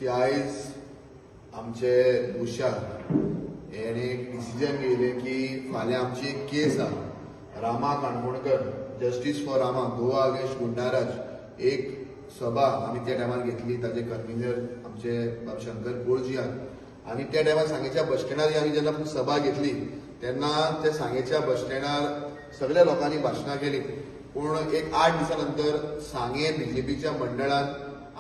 C, आयज आमचे उषा हेणे एक डिसिजन घेयलें की फाल्यां आमची एक केस आहा, रामा Kankonkar, justice for Rama, Goa against Goondaraj. एक सभा आमी त्या टायमार घेतली. ताजे कन्विनर आमचे बाब शंकर पोळजी आहात आनी त्या टायमार सांगेच्या बस स्टँडार आमी जेन्ना सभा घेतली तेन्ना त्या सांगेच्या बस स्टँडार सगळ्या लोकांनी भाशणां केली. पूण एक 8 दिसां नंतर सांगे बीजेपीच्या मंडळान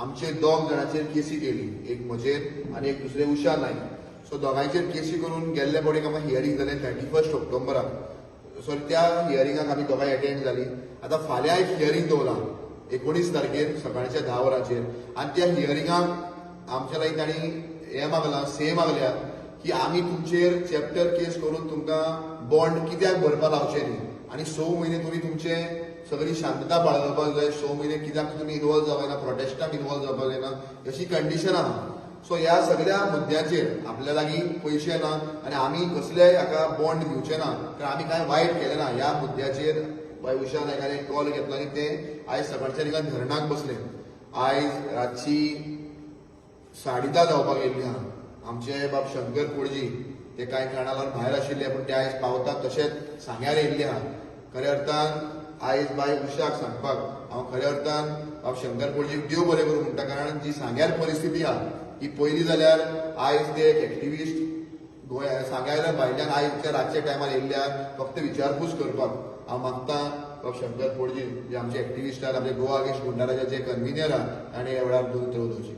आमचे दोग जाणांचेर केसी केली, एक म्हजेर आनी एक दुसरे उषा नायक. सो दोगांयचेर केसी करून गेल्ले फावटीक आमकां हियरींग जालें 31 ऑक्टोबराक. सॉरी, त्या हियरिंगाक आमी दोगांय एटेंड जाली. आतां फाल्यां एक हियरींग दवरलां 19 तारखेर सकाळच्या 10 वरांचेर आनी त्या हियरिंगाक आमच्या लागीं तांणी हें मागलां, से मागल्या की आमी तुमचेर चॅप्टर केस करून तुमकां बॉन्ड कित्याक भरपाक लावचे न्ही आनी 6 म्हयने तुमी तुमचे सगळी शांतता बाळगपाक जाय, 6 म्हयने कित्याक तुमी इन्वॉल्व जावना, प्रोटेस्टाक इन्वॉल्व जावपाक जायना, अशी कंडिशन आहा. सो ह्या सगळ्या मुद्द्याचेर आपल्या लागीं पयशे ना आनी आमी कसलेय हाका बॉन्ड दिवचे ना, कारण आमी कांय वायट केलें ना. ह्या मुद्द्याचेर बाय उषा नायकान एक कॉल घेतला आनी ते आयज सकाळच्या निकाल धरणाक बसले. आयज रातची 10:30 जावपाक येयल्ली आहा. आमचे बाब शंकर पोळजी ते कांय कारणां लागून भायर आशिल्ले, पूण ते आयज पावतात तशेंच सांग्यार येयल्ले आहा. खऱ्या अर्थान आयज बाय उषाक सांगपाक हांव खऱ्या अर्थान बाब शंकर पोळजीक देव बरें करूं म्हणटा, कारण जी सांग्यार परिस्थिती आहा ही पयली जाल्यार आयज ते एक एक्टिविस्ट गोंया सांग्यार भायल्यान आयज त्या रातच्या टायमार येयल्ल्या फक्त विचारपूस करपाक. हांव मागता बाब शंकर पोळजी जे आमचे एक्टिविस्ट आहात, आमचे गोवा अगेन्स्ट गुंडाराजाचे कन्विनर आहात, ताणें ह्या वेळार दोन उतरां उलोवची.